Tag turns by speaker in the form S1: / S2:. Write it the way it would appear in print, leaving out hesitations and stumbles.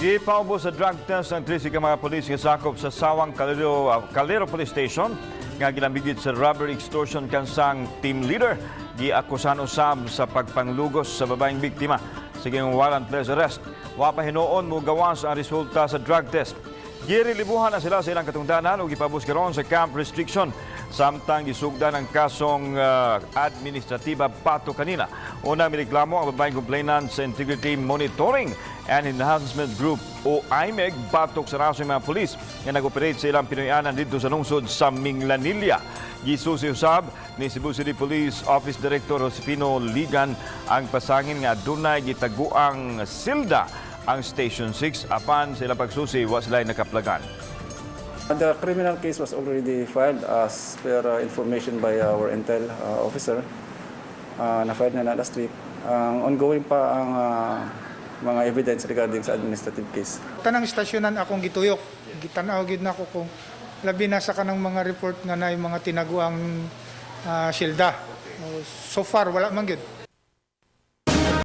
S1: Gipaubos sa drug test ang 13 ka mga pulis nga sakop sa Sawang Calero Police Station nga gilambigit sa robbery extortion kansang team leader. Giakusahan usab sa pagpanglugos sa babaeng biktima sa gihimong warrantless arrest. Wa pa hinuon mo gawas ang resulta sa drug test. Girelibuhan na sila sa ilang katungdanan ug gipabos karon sa camp restriction samtang gisugdan ang kasong administratiba batok kanila. Unang mireklamo ang babaeng complainant sa Integrity Monitoring and Enhancement Group o IMEG batok sa rasong mga pulis nga nag-operate sa ilang Pinoyanan didto sa lungsod sa Minglanilla. Gisusi usab ni Cebu City Police Office Director Josefino Ligan ang pasangin nga adunay gitaguang silda ang Station 6, apan sa ilang pagsusi, wa sila nakaplagan.
S2: The criminal case was already filed as per information by our intel officer. Na-file na last week. Ang ongoing pa ang mga evidence regarding sa administrative case.
S3: Tanang istasyonan akong gituyok. Gitanaw gid nako kung labi na sa kanang mga report nga naay mga tinaguang silda. So far wala man gyud.